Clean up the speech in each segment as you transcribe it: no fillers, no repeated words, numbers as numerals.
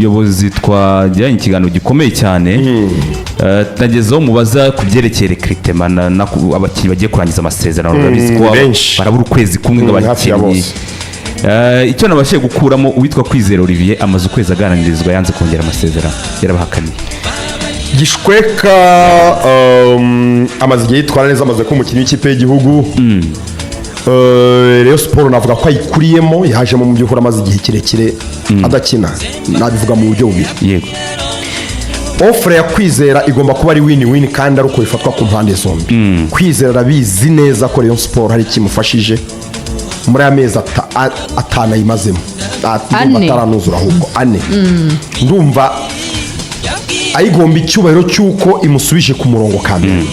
Umuyobozi twagiranye ikiganiro gikomeye cyane. Nagezeho mubaza ku byerekeye recrutement abakinnyi bagiye kurangiza amasezerano. Urabizi ko Benshi. barabura ukwezi kumwe ngo Hafi ya abakinnyi bose. Icyo nabashije gukuramo, uwitwa Kwizera Olivier amaze ukwezi aganirizwa, yanze kongera amasezerano, yarabahakaniye. Gishweka amaze igihe yitwara neza, amaze kuba umukinnyi w'ikipe y'igihugu. Rayon Sport navuga ko ayikuriyemo, yajemo mu by'ukuri amaze igihe kirekire adakina. Nabivuga mu buryo bubiri. Offre ya Kwizera igomba kuba ari win win kandi ari uko bifatwa ku mpande zombi. Kwizera arabizi neza ko Rayon Sport hari ikimufashije muri aya mezi 5 ayimazemo. Ndumva Ane. ataranuzura, ahubwo 4. Ndumva ayigomba icyubahiro cy'uko imusubije ku murongo kamere,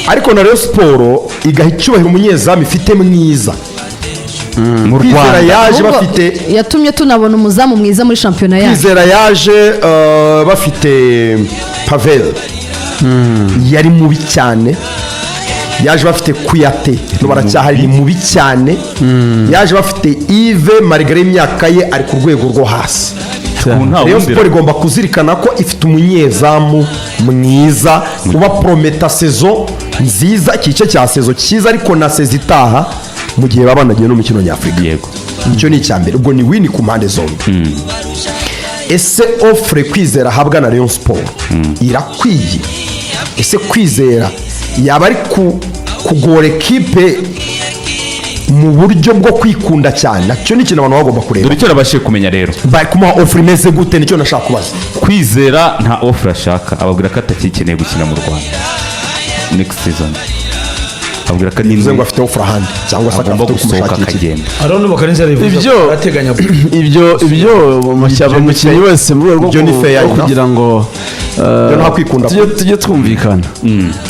ariko na Rayon Sport igaha icyubahiro umunyezamu ifite mwiza. Mu Kwizera Rwanda. yaje Ahubwo bafite yatumye tunabona umuzamu mwiza muri shampiyona yacu. Kwizera yaje bafite Pavel, yari mubi cyane. Yaje bafite Kuyate, no baracyahari, ni mubi cyane. Yaje bafite Yves, malgré imyaka ye ari ku rwego rwo hasi. Ubu nta Rayon wundi. Sport igomba kuzirikana ko ifite umunyezamu mwiza uba prometa saison nziza, igice cya saison cyiza, ariko na saison itaha mu gihe baba banagiye no mu mikino nyafurika. Icyo ni icya mbere. Ubwo ni win ku mpande zombi. Ese offre Kwizera ahabwa na Rayon Sport irakwiye? Ese Kwizera yaba ari kugora ekipe mu buryo bwo kwikunda cyane? Nacyo ni ikintu abantu bagomba kureba. Dore icyo nabashije kumenya rero. Bari kumuha offre imeze gute? Nicyo nashaka kubaza. Kwizera nta offre ashaka, ababwira ko atakikeneye gukina mu Rwanda next season, ababwira ko Bivuze ngo nyine afite offre ahandi cyangwa se agomba akaba afite gusohoka kumushakira ikipe. akagenda. Aroni Bakarenzi yarabivuze Ibyo- ko arateganya Ibyo umukinnyi wese mu rwego rwo Ibyo ni fair rwo enough. kugira ngo Ibyo nta kwikunda. tujye twumvikana.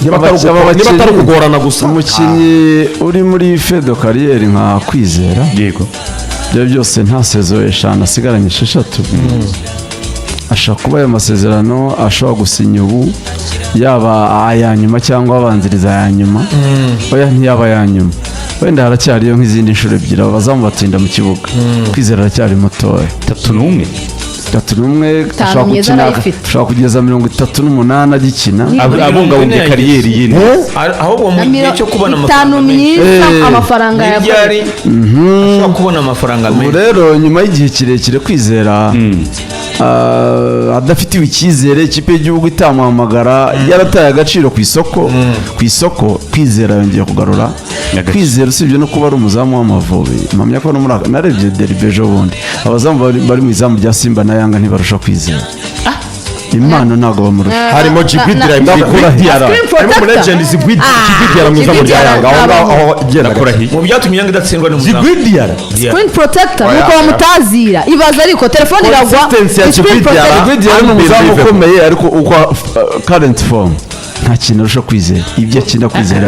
Niba atari ukugorana gusa. Umukinnyi uri muri fin de carrière nka Kwizera, ibyo byose nta saison 5 asigaranye, 6, ashobora kuba ayo masezerano ashobora gusinya ubu yaba aya nyuma cyangwa abanziriza aya nyuma. Oya, ntiyaba aya nyuma, wenda haracyariyo nk'izindi nshuro 2. Abazamu batinda mu kibuga. Kwizera aracyari mutoya. 31. 31. 5 Ashobora myiza gukina, arayifite. ashobora kugeza 38 agikina. Abungabunga carrière ye neza. Ahubwo mu Na gihe cyo kubona 5 amafaranga menshi. myiza, amafaranga Ni yakoreye. ryari ashobora kubona amafaranga Ubu menshi? rero nyuma y'igihe kirekire Kwizera adafitiwe icyizere, ikipe y'igihugu itamuhamagara, yarataye agaciro ku isoko, Kwizera yongeye kugarura Agaciro. Kwizera usibye no kuba ari umuzamu w'Amavubi, mpamya ko no muri narebye derby ejo bundi, abazamu bari mu izamu rya Simba na Yanga ntibarusha Kwizera impano, ntabwo bamurusha. Harimo Djigui Diarra. Ndakurahiye. Screen Harimo protector. legend Djigui Diarra mu izamu rya Yanga aho ngaho aho igenda. Ndakurahiye. Mu byatumye Yanga idatsindwa ni umuzamu. Djigui Diarra. Screen protector Oya, nuko oya. bamutazira. Ibaza ariko telefone iragwa. Consistency ya Screen Djigui Diarra. protector. Djigui Diarra ni umuzamu Unbelievable. ukomeye, ariko uko current form nta kintu arusha Kwizera, ibyo akina Kwizera.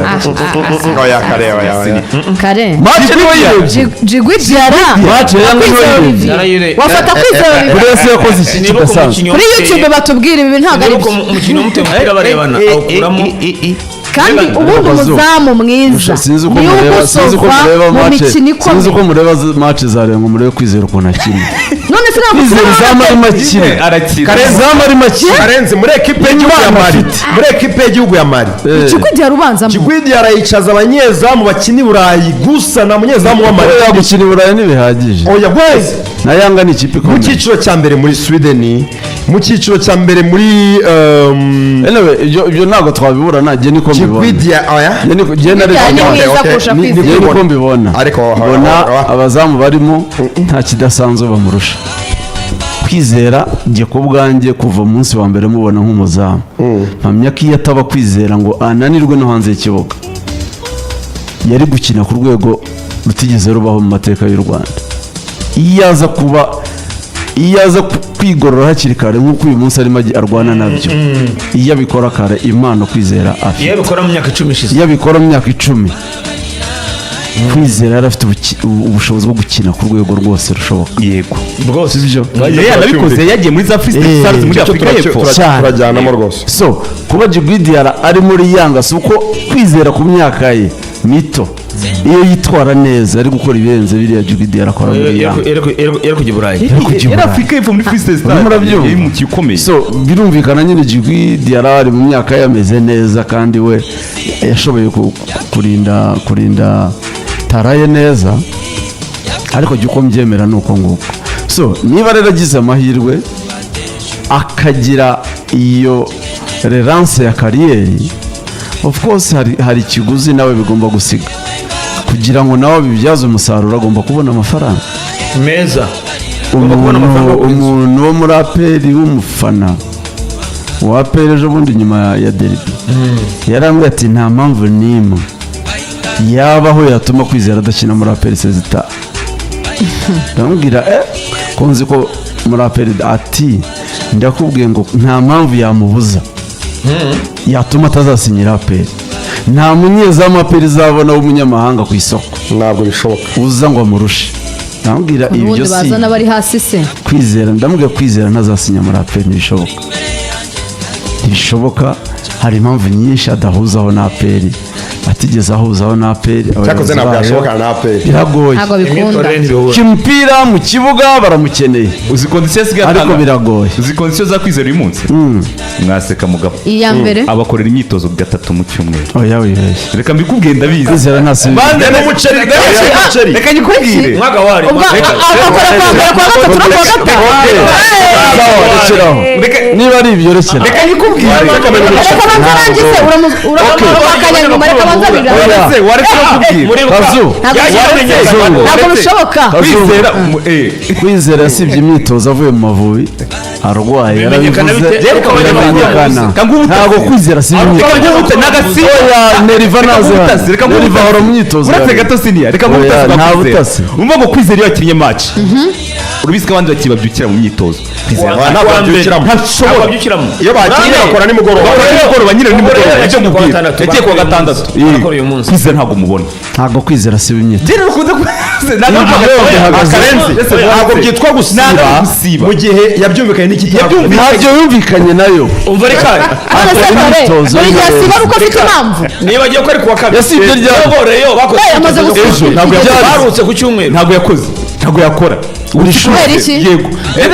Oya kare, oya, oya. Kare. Match niwe yirebye. Djigui Diarra. Match ya Yanga Kwizera niwe yirebye. Olivier. Wafata Kwizera Olivier. Buri wese yakoze iki Niba kidasanzwe. umukinnyi Kuri wamuteye- YouTube batubwira ibi ntabwo ari Niba byo. umukino wamuteye umupira barebana awukuramo. Kandi ubundi Akazuba. umuzamu mwiza Sinzi uko niwe mureba, sinzi uko ugusova mureba mu match, mikino sinzi uko ikomeye. mureba match za Rayon ngo murebe Kwizera ukuntu akina. None se ntabwo Kwizera izamu arimo akina. Arakina. Izamu arimo akina. Karenzi, muri ekipe y'igihugu ya Imana Mali, afite. muri ekipe y'igihugu ya Mali, Djigui Diarra ubanzamo. Djigui Diarra yicaza abanyezamu bakina i Burayi gusa, nta munyezamu wa Mali. Oya, gukina i Burayi ntibihagije. Oya wese. Na Yanga ni ikipe Mu ikomeye. cyiciro cya mbere muri Sweden, mu cyiciro cya mbere muri Anyway, ibyo ntabwo twabibura, nanjye niko mbibona. Djigui Diarra, oya. Njye Diarra ni narebye- mwiza Okay, okay. kurusha Ni- Kwizera. Njye niko mbibona. Ariko mbona abazamu barimo nta kidasanzwe bamurusha Kwizera. Njye ku bwanjye, kuva umunsi wa mbere mubona nk'umuzamu, mpamya ko iyo ataba Kwizera ngo ananirwe no hanze y'ikibuga, yari gukina ku rwego rutigeze rubaho mu mateka y'u Rwanda. Iyo aza kuba, iyo aza kwigorora hakiri kare nk'uko uyu munsi arimo arwana nabyo, iyo abikora kare, impano Kwizera afite, Iyo abikora mu myaka 10 ishize. Iyo abikora mu myaka 10, Kwizera yari afite ubushobozi bwo gukina ku rwego rwose rushoboka. Rwose. Sibyo? Yari yanabikoze, yagiye muri za Free State Stars muri Icyo Afurika y'Epfo. Cyane. Turajyanamo rwose. So kuba Djigui Diarra ari muri Yanga si uko Kwizera ku myaka ye mito. Iyo yitwara neza, ari gukora ibirenze biriya Djigui Diarra akora muri Yanga. Yari kujya i Burayi. Yari kujya i Yari Burayi. Afurika y'Epfo muri Free State Stars. Urimo urabyumva? Yari umukinnyi ukomeye. So birumvikana nyine, Djigui Diarra ari mu myaka ye, ameze neza, kandi we yashoboye kurinda taraye neza, ariko jya uko mbyemera ni uko nguko. So niba rero agize amahirwe akagira iyo relance ya carrière, of course hari ikiguzi nawe bigomba gusiga kugira ngo nawe bibyaze umusaruro. Agomba kubona amafaranga meza. Ugomba kubona amafaranga yo kwinjiza. Umuntu wo muri APR, w'umufana wa APR, ejo bundi nyuma ya derby yarambwiye ati: "Nta mpamvu n'imwe yabaho yatuma Kwizera adakina muri APR sezita." Ndamubwira: "Ko nzi ko muri APR?" Ati: "Ndakubwiye ngo nta mpamvu yamubuza yatuma atazasinyira APR. Nta munyezamu APR izabona w'umunyamahanga ku isoko Ntabwo bishoboka. uza ngo amurushe." Ndamubwira ibyo Ubundi si bazana bari hasi se? Kwizera, ndamubwira, Kwizera ntazasinya muri APR, ntibishoboka, ntibishoboka. Hari impamvu nyinshi adahuzaho na APR, atigeze ahuzaho na APR. Cyakoze ntabwo yashobokana na APR. Biragoye. Ntabwo bikunda. Imyitwarire ntibihura. Kimupira mu kibuga baramukeneye, Uzi condition asigaye ariko atanga? biragoye. Uzi condition za Kwizera uyu munsi? Mwaseka mugabo. Iya mbere. Abakorera imyitozo gatatu mu cyumweru. Oya, wibeshye. Reka mbikubwiye, ndabizi. Kwizera ntasubiza. Bande N'umuceri, n'umuceri. Reka nyikubwire. Mwaka wari Ubwo agakora kuwa mbere, kuwa gatatu no kuwa gatanu. Sawa, rekeraho. Niba ari ibyo, rekera. Reka nyikubwire. Reka banza arangize, uramuhakanya nyuma. Reka banza Oya. birangize. Waretse, waretse bakubwire. Muri Kazu. Ntabwo Kazungu. bishoboka. Kwizera Kwizera yasibye imyitozo avuye mu Mavubi arwaye. Bimenyekana Yarabivuze. bite? Ariko abanyamakuru Biramenyekana. Kanguhe. Ntabwo Kwizera asibye imyitozo. Kanguhe n'agasi. Oya, Neriva naze hano. Reka Neriva ahora mu myitozo. Uretse gato, siniya, reka Oya, nguhe ubutasi bwa nta Kwizera. butasi. Umva ngo Kwizera iyo yakinnye match, urabizi ko abandi bakinnyi babyukira mu myitozo. Kwizera Ntabwo babyukiramo. Ntashobora. Babyukiramo. Iyo bakinnye bakora nimugoroba. Bakora nimugoroba nyine, nimugoroba. Yagiye Icyo kuwa nkubwira, gatandatu, yagiye kuwa barakora uyu gatandatu. munsi. Barakora uyu munsi. Kwizera ntabwo umubona. Ntabwo Kwizera asiba imyitozo. Rero ukunze Ntabwo bihagaze. Akarenzi, ntabwo byitwa gusiba Ntabwo gusiba. mu gihe yabyumvikanye n'iki. Yabyumvikanye. Ntabyo yumvikanye nayo. Umva, reka. None se Akora kare imyitozo buri gihe neza. asiba ari uko afite impamvu? Niba agiye ko ari kuwa kabiri. Yasibye ryari? Nubwo Rayon bakoze Amaze imyitozo gusiba. Ejo ntabwo yakoze. Baruhutse ku cyumweru. Ntabwo yakoze, ntabwo yakora. Kubera iki? Yego.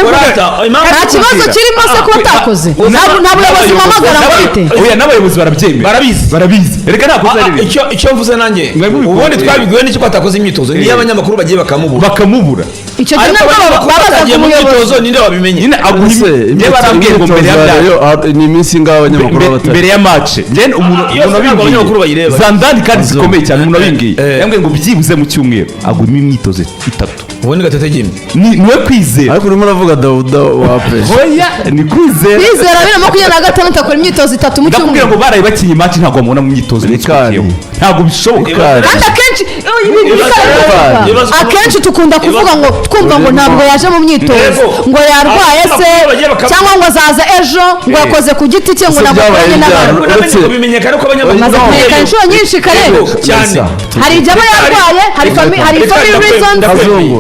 Korata, impamvu Nta kibazo kirimo se kuba atakoze? Nta buyobozi muhamagara ngo bite? Oya, n'abayobozi barabyemera. Barabizi. Barabizi reka, ntabwo Ah, ah, icyo mvuze nanjye, Mwebwe mubikora. ubundi twabibwiwe n'icyo ko atakoze imyitozo niyo abanyamakuru bagiye bakamubura. Bakamubura. Icyo gihe Ariko nabwo abanyamakuru babazaga batagiye mu umuyobozi. myitozo, ninde wabimenye? Nyine aguha Ese njye barambwiye ngo mbere ya imyitozo ya bya Rayon, ni iminsi ingahe abanyamakuru batari? Mbere ya match njye umuntu Ah, yose umuntu ntabwo abanyamakuru bayireba. Zandani kandi zikomeye cyane, umuntu wabimbwiye yambwiye ngo byibuze mu cyumweru aguramo imyitozo itatu. Ubundi Gatete Jimmy Ni niwe Kwizera. Ariko urimo uravuga Dawuda wa APR. Oya, ni Kwizera. Kwizera 2026 akora imyitozo itatu mu Ndakubwira cyumweru. ngo baraye bakinnye match, ntabwo bamubona mu myitozo. Rikari. Ntabwo bishoboka. Rikari. Kandi akenshi ibi Rikari. bikareba, akenshi tukunda kuvuga ngo twumva ngo ntabwo yaje mu myitozo, Yego. ngo yarwaye se, Abagiye bakabura. cyangwa ngo azaza ejo, ngo yakoze ku giti cye, ngo Ese ntabwo byabaye akoranye ryari? n'abandi. Uretse- Kubimenyekana ko abanyamakuru Maze kumenyekana inshuro nyinshi kare. Cyane. Hari igihe aba yarwaye, hari family reasons, Kazungu,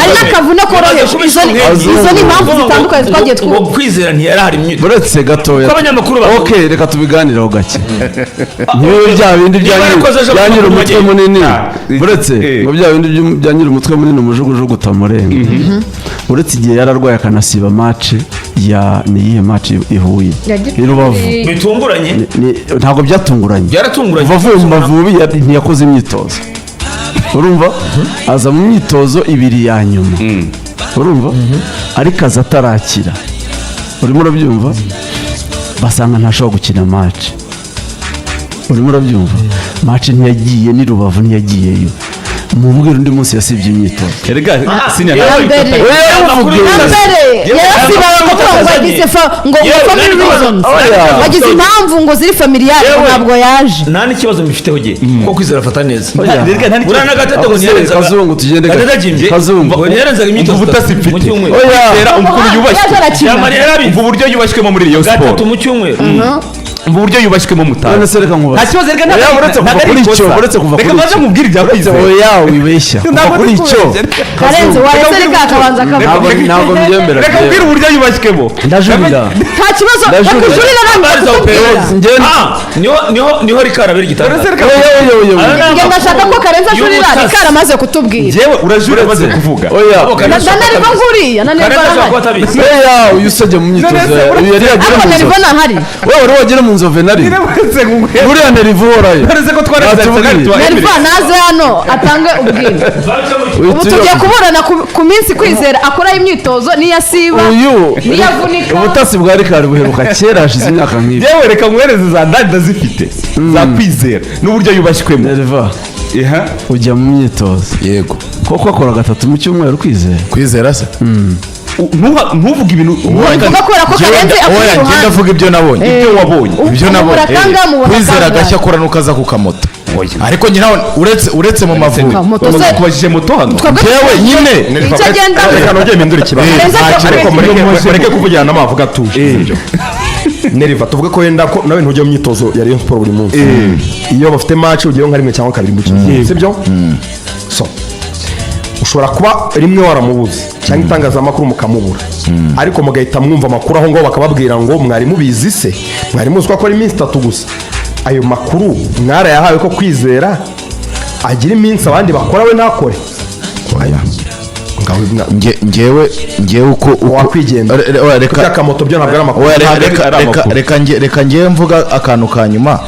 hari n'akavune koroheje. Izo ni impamvu zitandukanye twagiye Ngo twumva. Kwizera ntiyari ahari imyitozo. Uretse gatoya. Ko abanyamakuru Ok, reka tubiganireho gake. Ntibibe bya bindi bya Niba yarakoze ejo bya nyiri abanyamakuru umutwe bagiye. munini. Uretse ngo bya bindi bya nyiri umutwe munini, umujugujugu utamurenga. Uretse igihe yararwaye akanasiba match ya, ni iyihe match i Huye, i Rubavu? Bitunguranye. Ntabwo byatunguranye. Byaratunguranye. Kuva avuye mu Mavubi ntiyakoze imyitozo, urumva? Aza mu myitozo ibiri ya nyuma, urumva? Ariko aza atarakira, urimo urabyumva? Basanga ntashobora gukina match, urimo urabyumva? Match ntiyagiye, ni Rubavu ntiyagiyeyo. Mumbwira undi munsi yasibye imyitozo. Erega sinya. Ya mbere. Uvuge. Ya mbere yarasibaga kuko ngo yagize ngo family reasons, wagize impamvu ngo ziri familiale, ngo Yewe. ntabwo yaje. Nta n'ikibazo mbifiteho gihe kuko Kwizera afata neza. Oya. Buriya na Gatete ngo Ako se, ntiyarenzaga Kazungu, tugende Gatete gake. Jimmy Kazungu. ngo ntiyarenzaga imyitozo Umva ubutasi itatu mu mfite. cyumweru. Oya. Kwizera ukuntu yubashywe. Yaje arakina. Yamara yarabizi. Umva uburyo yubashywe muri Rayon Gatatu Sport. mu cyumweru. Mu buryo yubashywe mutazi. None se reka nkubaze. Nta kibazo, reka. Oya, Ntabwo uretse kuva ntabwo ari kuri icyo, ikosa. uretse kuva Reka kuri maze icyo. nkubwire ibya Uretse Kwizera. oya, wibeshya kuva Ntabwo kuri ndi icyo. kubeshya. Karenzi, waretse reka akabanza akavuga. Ntabwo mbyemera. Reka nkubwire uburyo yubashyemo. Ndajurira. Nta kibazo, Ndajurira. reka ujurire, ntabwo Bariza kutubwira. Njye- Ah, niho Rikara abera igitangaza. Oya, oya, oya, oya. Njye ndashaka ko Karenzi ajurira. Y'ubutasi. Rikara amaze kutubwira. Njyewe urajurira maze kuvuga. Oya. Na Neriva nguriya, na Neriva Karenzi ashobora kuba arahari. atabizi. Oya, uyu usajya mu myitozo None se uyu yari yagera Ariko mu Neriva nzove. ntahari. Wowe wari wagera mu nzove nari Uretse nkubwire. buriya Neriva uhorayo. Uretse ko twaragize Natubwiye. Arsenal tuba Neriva naze hano atange ubwira. Uyu Ubu tugiye kuburana ku minsi Kwizera akora imyitozo, niyo asiba, uyu niyo avunika. Ubutasi bwa Rikari buheruka kera, hashize imyaka nk'ibi. Yewe, reka nkwereze za ndani ndazifite za Kwizera n'uburyo yubashyemo. Neriva, Iha. ujya mu myitozo? Yego. Koko akora gatatu mu cyumweru, Kwizera? Kwizera se? Ntuvuge ibintu. Uvuga kubera ko Karenzi akuri Oya, ngenda iruhande. avuga ibyo nabonye. Ibyo wabonye. Ibyo nabonye. Mubura kangahe? Mubona Kwizera kangahe? agashya akora nuko aza kukamoto, ariko nyine uretse mu Mavubi. Moto se? Kubajije moto hano. Twebwe Njyewe nyine icyo agenda Reka nongere mpindure ikibazo. Karenzi Ariko mureke kuvugirana n'amavuga atuje, sibyo? Neriva, tuvuge ko wenda ko nawe ntujya mu myitozo ya Rayon Sport buri munsi. Iyo bafite match ujyayo nka rimwe cyangwa kabiri mu cyumweru, sibyo? So ushobora kuba rimwe waramubuze cyangwa itangazamakuru mukamubura, ariko mugahita mwumva amakuru aho ngaho, bakababwira ngo mwari mubizi se, mwari muzi ko akora iminsi 3 gusa. Ayo makuru mwarayahawe ko Kwizera agira iminsi abandi bakora we ntakore? Oya. Ngaho Ngewe uko Wakwigenza. Oya, reka. Kubyakamoto byo ntabwo ari amakuru. Oya, Ntabwo reka ari reka amakuru. reka ngewe mvuga akantu ka nyuma.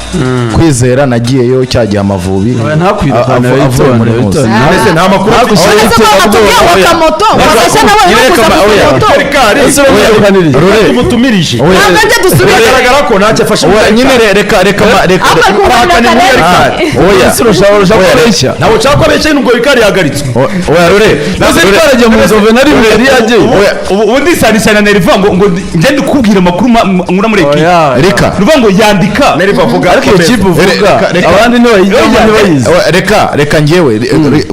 Kwizera nagiyeyo cya gihe Amavubi Oya, ntakwirukane, avuye muri witonde, Nkusi. witonde. Mbese nta makuru? Ntagushyireho Uretse ko atubwiye ngo akamoto wagashya nawe Nyine no kuza reka ku oya. moto. Ese uramwirukaniriye? Rure. Tumutumirije. Ntabwo ajya dusubire. Biragaragara ko ntacyo afashe. Oya, nyine reka Ahubwo ari kunganira reka. Karenzi. Oya. Ese urashaka Oya, kubeshya? Ntabwo nshaka ko abeshya, nubwo Bikari yahagaritswe. Oya, Rure. Ese Rikari ajya mu nzove na rimwe yari yagiye? Oya. Ubu ndisanisha na Neriva ngo ngende kukubwira amakuru nkura muri ekipe. Oya. Reka. Ni ukuvuga ngo yandika. Neriva avuga. Ariko iyo kipe uvuga abandi ntibayijyamo, ntibayizi. Oya, reka ngewe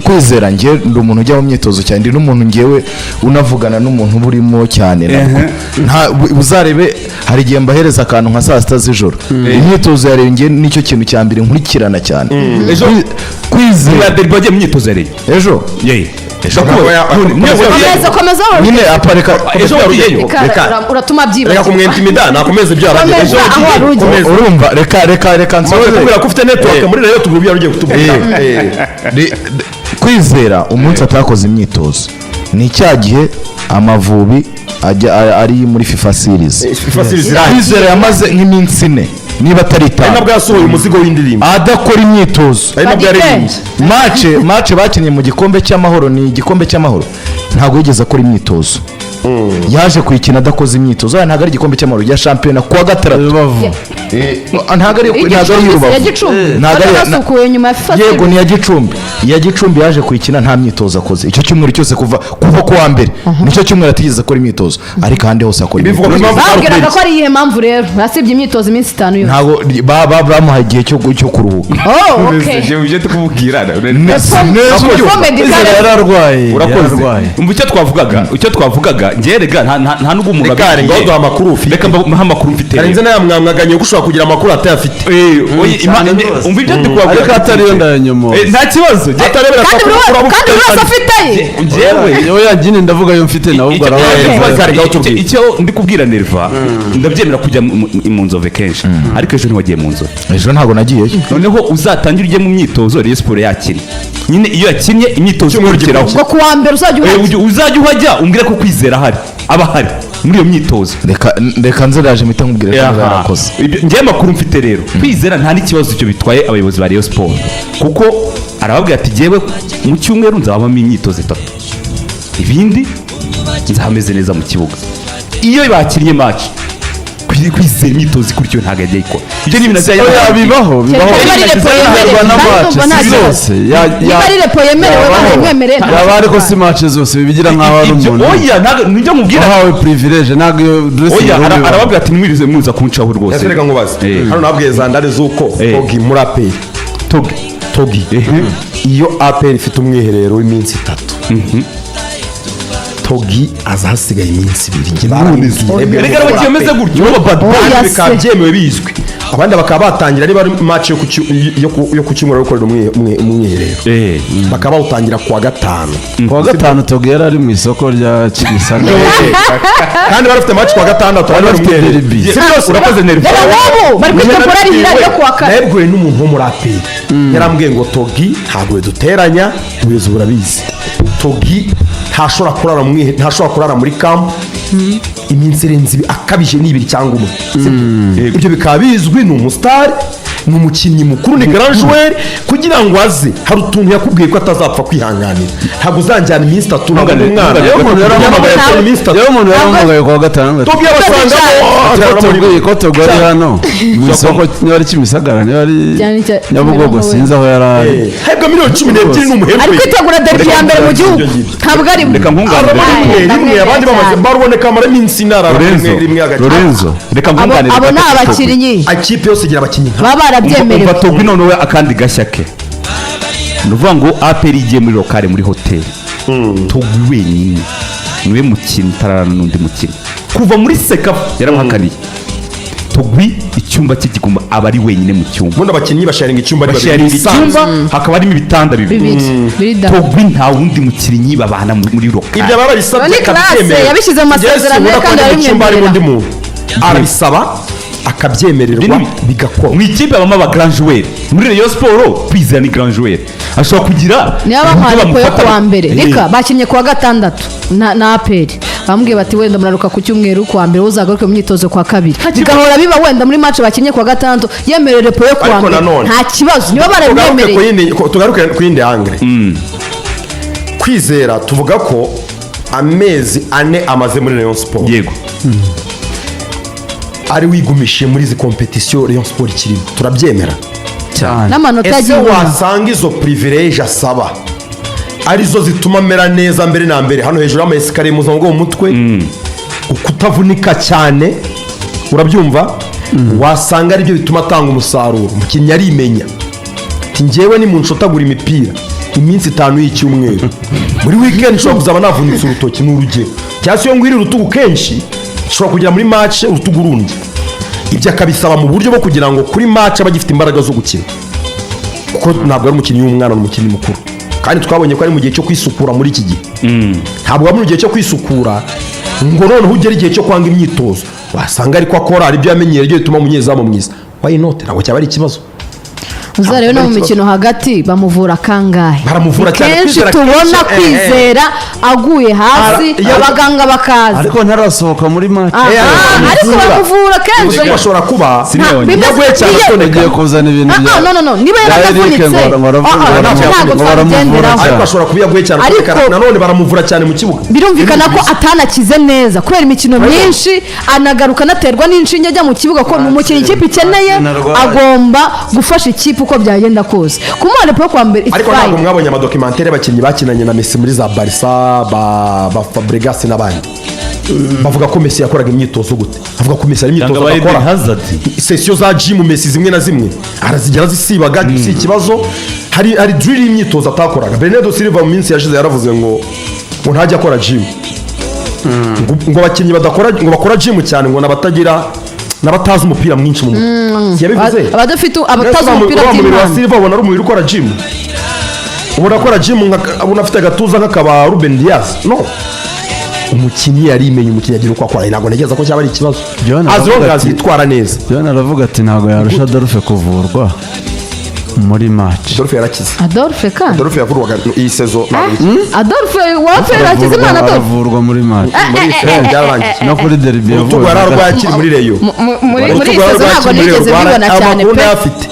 Kwizera, ngewe ndi umuntu ujya mu myitozo cyane, ndi n'umuntu ngewe unavugana n'umuntu uba urimo cyane nabwo. Nta uzarebe hari igihe mbahereza akantu nka saa 6 z'ijoro. Imyitozo ya Rayon ngewe nicyo kintu cya mbere nkurikirana cyane. Ejo Kwizera ya Derby wagiye mu myitozo ya Rayon? Ejo. Yewe. Komeza, komeza wowe. Nyine apa, reka. Ejo wagiyeyo? Reka, uratuma Reka byibagirwa. kumwentimida, nakomeza ibyo yaragiye. Komeza aho wari ugiye. Urumva, reka Maze nsoze. kubwira ko ufite network muri Rayon, tubwira ibyo ugiye kutubwira. Kwizera umunsi atakoze imyitozo ni cya gihe Amavubi ajya ari muri FIFA series. FIFA series irangiye. Kwizera yamaze nk'iminsi 4 niba atari Ari 5 nabwo yasohoye umuzigo w'indirimbo. Adakora imyitozo. Ari nabwo yaririmbye. Match bakinnye mu gikombe cy'amahoro, ni igikombe cy'amahoro, ntabwo yigeze akora imyitozo. Yaje kuyikina adakoze imyitozo. Oya, ntabwo ari igikombe cy'amahoro, ya shampiyona kuwa gatandatu. Rubavu. Ntabwo ari, ntabwo ari Igicumbi, Rubavu. ya Gicumbi. Ntabwo ari Basukuye nyuma ya FIFA Yego. series. Ni iya Gicumbi. Iya Gicumbi yaje kuyikina nta myitozo akoze icyo cyumweru cyose, kuva ku wa mbere nicyo cyumweru atigeze akora imyitozo, ariko ahandi hose akora Bivuga ko imyitozo. impamvu Babwiraga ko ari iyihe mpamvu rero yasibye imyitozo iminsi 5 yose? Ntabwo bamuhaye igihe cyo kuruhuka. Oh, okay. Ibyo tukubwira. Neza ubyumva. Fo Kwizera medicale. yararwaye. Urakoze. Yararwaye. Umva icyo twavugaga, njye rega nta n'ubwo umuntu Reka ngaho duha amakuru ufite. Reka mbahe amakuru mfite. Karenze nawe yamwamwaganye ko ushobora kugira amakuru atayafite. Oya, Cyane rwose. umva ibyo ndi kubabwira. Ariko atariyo ndayanyomoza. Nta kibazo. Atarebera Kandi buri amakuru kandi buri wese afite aye. Njyewe Oya, nyine ndavuga ayo mfite nawe ubwo arabaye. Icyo ndi kubwira Nerva, ndabyemera kujya mu nzove kenshi, ariko ejo ntiwagiye mu nzove. Ejo ntabwo nagiyeyo. Noneho uzatangire ujye mu myitozo Rayon Sport yakinnye. Nyine iyo yakinnye, imyitozo ikurikiraho. Ngo kuwa mbere uzajya uhajya. Uzajya uhajya umbwire ko Kwizera ahari, aba ahari muri iyo myitozo. Reka nze ndaje mpita nkubwira ko niba Aha. yarakoze. Njyewe amakuru mfite rero, Kwizera nta n'ikibazo icyo bitwaye abayobozi ba Rayon Sport, kuko arababwira ati jyewe mu cyumweru nzabamo imyitozo itatu, ibindi nzameze neza mu kibuga. Iyo bakinnye match, Kwizera imyitozo ikurikiwe ntabwo yagiye ikora. Ibyo ni ibintu azajya Oya, bibaho, bibaho. Niba ari repo yemerewe, Biterwa na kandi match, ndumva nta si kibazo. zose. Niba ari repo yemerewe, Yabaho. barayimwemereye, nta Yaba ariko kibazo. si match zose bigira nkaho ari umuntu Oya, ntabwo nibyo mubwira. wahawe privilege, ntabwo iyo dressing Oya, room ibaho. arababwira ati ntimwirize muza kuncaho rwose. Ese reka nkubaze. Hano nabwiye zandari z'uko Togi muri APR. Togi. Togi. Iyo APR ifite umwiherero w'iminsi 3, Togi aza hasigaye iminsi 2. Njye barambwiye. Reka abakinnyi bameze gutyo baba bad boy. Oya Bikaba se. byemewe bizwi. Abandi bakaba batangira, niba ari match yo ku cyumweru gukorera umwiherero, bakaba bawutangira kuwa gatanu. Kuwa gatanu Togo yari ari mu isoko rya Kimisagara. Kandi bari bafite match kuwa gatandatu, Bari bari bafite umwiherero. derby. Si byose? Urakoze, Nervo. Reba nk'ubu bari kwitegura ari Hilal yo kuwa kane. Nabibwiwe n'umuntu wo muri APR, yarambwiye ngo Togi ntabwo biduteranya, ubuyobozi burabizi. Togi ntashobora kurara muri camp iminsi irenze ibi, akabije ni ibiri cyangwa umwe. Sibyo? Ibyo bikaba bizwi, ni umusitari, ni umukinnyi mukuru, ni grand joueur. Kugira ngo aze, hari utuntu yakubwiye ko atazapfa kwihanganira: "Ntabwo uzanjyana iminsi 3, ntabwo ndi umwana." Iyo umuntu yarahamagaye, Iminsi 3. iyo umuntu yarahamagaye kuwa gatanu, Togi yabasangamo. Ko Togo ari hano mu isoko, niba ari Kimisagara, niba ari Cyane Nyabugogo, Kimironko. sinzi aho yari ari. Hebwa miliyoni 12, ni umuherwe. Ari kwitegura derby ya mbere mu gihugu, ntabwo arimo. Reka nkunganire. Rimwe rimwe, abandi bamaze baruboneka, amara iminsi inarara Lorenzo, rimwe rimwe hagati. Lorenzo, reka Abo nkunganire. abo ni Gato Togwi. abakinnyi Ikipe yose igira abakinnyi nka baba barabyemerewe. Umva Togwi, noneho akandi gashya ke ni ukuvuga ngo APR igiye muri local, muri hoteli, Togwi wenyine niwe mukinnyi utararana n'undi mukinnyi kuva muri CECAFA. Yaramuhakaniye. Togwi icyumba cye kigomba aba ari wenyine mu cyumba. Ubundi abakinnyi basharinga icyumba ari babiri. Basharinga Ibisanzwe. icyumba, hakaba harimo ibitanda bibiri. Bibiri biri da. Togwi nta wundi mukinnyi babana muri local. Ibyo aba barabisabye, Ni classe, akabyemera. yabishyize mu masezerano ye Njyewe kandi simbona ko mu cyumba harimo undi arabimwemerera. muntu. Arabisaba, akabyemererwa, bigakorwa. Mu ikipe habamo aba grand joueur. Muri Rayon Sport, Kwizera ni grand joueur, ashobora kugira Niba uburyo bamuhaye repo yo bamufata. kuwa mbere, reka bakinnye kuwa gatandatu na APR, bambwiye bati wenda muraruka ku cyumweru, kuwa mbere uzagaruke mu myitozo kuwa kabiri, bigahora biba. Wenda muri match bakinnye kuwa gatandatu, yemerewe repo yo kuwa Ariko mbere, nanone, nta kibazo niba tugaruke ku barabimwemereye. tugaruke ku yindi angle. Kwizera, tuvuga ko amezi 4 amaze muri Rayon Sport, ari wigumishije muri izi compétition Rayon Sport ikirimo, turabyemera. Cyane. N'amanota Ese yagiye inyuma. wasanga izo privilege asaba arizo zituma amera neza mbere na mbere hano hejuru y'ama escalier mu buzima bwo mu mutwe, kutavunika cyane, urabyumva? Wasanga aribyo bituma atanga umusaruro. Umukinnyi arimenya ati: "Njyewe ni mu nshotagura imipira iminsi 5 y'icyumweru, muri weekend nshobora kuzaba navunitse urutoki", ni urugero, cyangwa se iyo ngwiriye urutugu kenshi, nshobora kugera muri match urutugu rundi. Ibyo akabisaba mu buryo bwo kugira ngo kuri match abe agifite imbaraga zo gukina, kuko ntabwo ari umukinnyi w'umwana, ni umukinnyi mukuru. Kandi twabonye ko ari mu gihe cyo kwisukura muri iki gihe. Ntabwo ari mu gihe cyo kwisukura ngo noneho ugere igihe cyo kwanga imyitozo. Wasanga ariko akora, hari ibyo yamenyereye, ibyo bituma umunyezamu mwiza. Why not? Ntabwo cyaba ari ikibazo. Uzarebe no mu mikino hagati bamuvura kangahe. Baramuvura Ni cyane, kenshi Kwizera tubona kenshi, Kwizera aguye hasi, abaganga bakaza. Ariko ntarasohoka muri match. Aha, ariko baramuvura. bamuvura kenshi. Bivuze ko ashobora kuba Simeone. yaguye cyane Agiye atoneka. kuzana ibintu Ah, no, no, no, niba bya Eric yaranavunitse, ngo ntabwo ngo baramuvura twabigenderaho. Ariko cyane. ashobora kuba yaguye cyane Ariko- atoneka. Nanone baramuvura cyane mu kibuga. Birumvikana ko atanakize neza kubera imikino myinshi, anagaruka anaterwa n'inshinge ajya mu kibuga, ko ni umukinnyi ikipe ikeneye, Narwaye. agomba gufasha ikipe uko byagenda kose. Kumuha repo yo kuwa mbere, it's Ariko ntabwo fine. mwabonye amadocumentary y'abakinnyi bakinanye na Messi muri za Barca, ba Fabregas n'abandi, bavuga ko Messi yakoraga imyitozo gute? Avuga ko Messi hari imyitozo Cyangwa ba Eden adakora. Hazard. Session za gym Messi zimwe na zimwe arazigera azisibaga, si ikibazo. Hari drill y'imyitozo atakoraga. Bernardo Silva mu minsi yashize yaravuze ngo ntajya akora gym, ngo abakinnyi badakora, ngo bakora gym cyane, ngo nabatagira n'abatazi umupira mwinshi mu mutwe. Yabivuze. Abadafite, abatazi umupira Uriya mubiri wa by'Imana. Silva ubona ari umubiri ukora gym? Ubona akora gym, ubona afite agatuza nk'akaba Ruben Dias? No, umukinnyi yarimenye, umukinnyi agira uko akora. Ntabwo ntekereza ko cyaba ari ikibazo John as long aravuga as yitwara neza. John aravuga ati ntabwo yarusha Adolphe kuvurwa muri match. Adolphe yarakize. Adolphe kandi. Adolphe yavurwaga iyi saison, ntabwo yikize. Adolphe wapfuye, Hakizimana Adolphe. Aravurwa muri match. Muri iyi saison byararangiye. No kuri derby Urutugu yavuye. yararwaye akiri muri Rayon. Muri iyi saison ntabwo nigeze mbibona cyane Amakuru pe. ndayafite.